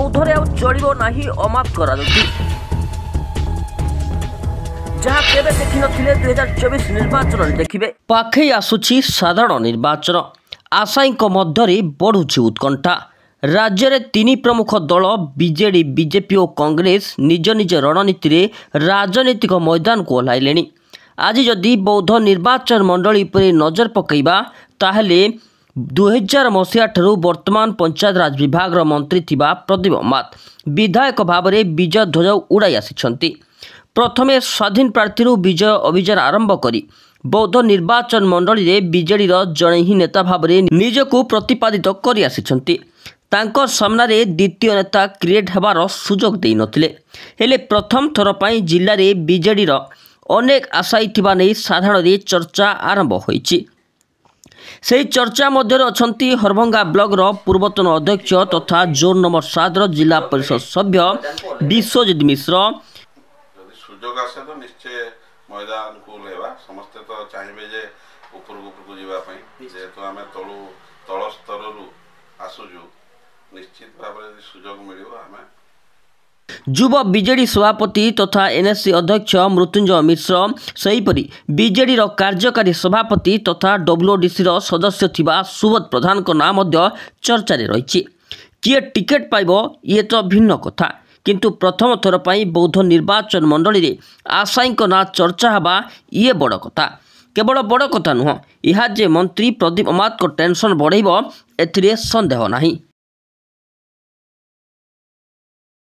ବୌଦ୍ଧରେ ଆଉ ଚଳିବ ନାହିଁ ଅମାପ ରାଜନୀତି, ଯାହା କେବେ ଦେଖିନଥିଲେ 2024 ନିର୍ବାଚନରେ ଦେଖିବେ। ପାଖେଇ ଆସୁଛି ସାଧାରଣ ନିର୍ବାଚନ, ଆଶାୟୀଙ୍କ ମଧ୍ୟରେ ବଢ଼ୁଛି ଉତ୍କଣ୍ଠା। ରାଜ୍ୟରେ ତିନି ପ୍ରମୁଖ ଦଳ ବିଜେଡି, ବିଜେପି ଓ କଂଗ୍ରେସ ନିଜ ନିଜ ରଣନୀତିରେ ରାଜନୈତିକ ମଇଦାନକୁ ଓହ୍ଲାଇଲେଣି। ଆଜି ଯଦି ବୌଦ୍ଧ ନିର୍ବାଚନ ମଣ୍ଡଳୀ ଉପରେ ନଜର ପକାଇବା, ତାହେଲେ 2000 ମସିହାଠାରୁ ବର୍ତ୍ତମାନ ପଞ୍ଚାୟତରାଜ ବିଭାଗର ମନ୍ତ୍ରୀ ଥିବା ପ୍ରଦୀପ ଅମାତ ବିଧାୟକ ଭାବରେ ବିଜୟ ଧ୍ୱଜ ଉଡ଼ାଇ ଆସିଛନ୍ତି। ପ୍ରଥମେ ସ୍ୱାଧୀନ ପ୍ରାର୍ଥୀରୁ ବିଜୟ ଅଭିଯାନ ଆରମ୍ଭ କରି ବୌଦ୍ଧ ନିର୍ବାଚନ ମଣ୍ଡଳୀରେ ବିଜେଡ଼ିର ଜଣେ ହିଁ ନେତା ଭାବରେ ନିଜକୁ ପ୍ରତିପାଦିତ କରିଆସିଛନ୍ତି। ତାଙ୍କ ସାମ୍ନାରେ ଦ୍ୱିତୀୟ ନେତା କ୍ରିଏଟ୍ ହେବାର ସୁଯୋଗ ଦେଇନଥିଲେ। ହେଲେ ପ୍ରଥମ ଥର ପାଇଁ ଜିଲ୍ଲାରେ ବିଜେଡ଼ିର ଅନେକ ଆଶାୟୀ ଥିବା ନେଇ ସାଧାରଣରେ ଚର୍ଚ୍ଚା ଆରମ୍ଭ ହୋଇଛି। ସେହି ଚର୍ଚ୍ଚା ମଧ୍ୟରେ ଅଛନ୍ତି ହରଭଙ୍ଗା ବ୍ଲକର ପୂର୍ବତନ ଅଧ୍ୟକ୍ଷ ତଥା ଜୋନ୍ ନମ୍ବର 7ର ଜିଲ୍ଲା ପରିଷଦ ସଭ୍ୟ ବିଶ୍ୱଜିତ ମିଶ୍ର। ଯଦି ସୁଯୋଗ ଆସେ ତ ନିଶ୍ଚୟ ମଇଦାନକୁ ଓହ୍ଲେଇବା। ସମସ୍ତେ ତ ଚାହିଁବେ ଯେ ଉପରକୁ ଉପରକୁ ଯିବା ପାଇଁ। ଯେହେତୁ ଆମେ ତଳୁ ତଳ ସ୍ତରରୁ ଆସୁଛୁ, ନିଶ୍ଚିତ ଭାବରେ ଯଦି ସୁଯୋଗ ମିଳିବ ଆମେ। ଯୁବ ବିଜେଡି ସଭାପତି ତଥା ଏନ୍ଏସି ଅଧ୍ୟକ୍ଷ ମୃତ୍ୟୁଞ୍ଜୟ ମିଶ୍ର, ସେହିପରି ବିଜେଡିର କାର୍ଯ୍ୟକାରୀ ସଭାପତି ତଥା ଡବ୍ଲ୍ୟୁଡିସିର ସଦସ୍ୟ ଥିବା ସୁବୋଧ ପ୍ରଧାନଙ୍କ ନାଁ ମଧ୍ୟ ଚର୍ଚ୍ଚାରେ ରହିଛି। କିଏ ଟିକେଟ୍ ପାଇବ ଇଏ ତ ଭିନ୍ନ କଥା, କିନ୍ତୁ ପ୍ରଥମ ଥର ପାଇଁ ବୌଦ୍ଧ ନିର୍ବାଚନ ମଣ୍ଡଳୀରେ ଆଶାୟୀଙ୍କ ନାଁ ଚର୍ଚ୍ଚା ହେବା ଇଏ ବଡ଼ କଥା। କେବଳ ବଡ଼ କଥା ନୁହଁ, ଏହା ଯେ ମନ୍ତ୍ରୀ ପ୍ରଦୀପ ଅମାତଙ୍କ ଟେନସନ୍ ବଢ଼ାଇବ ଏଥିରେ ସନ୍ଦେହ ନାହିଁ।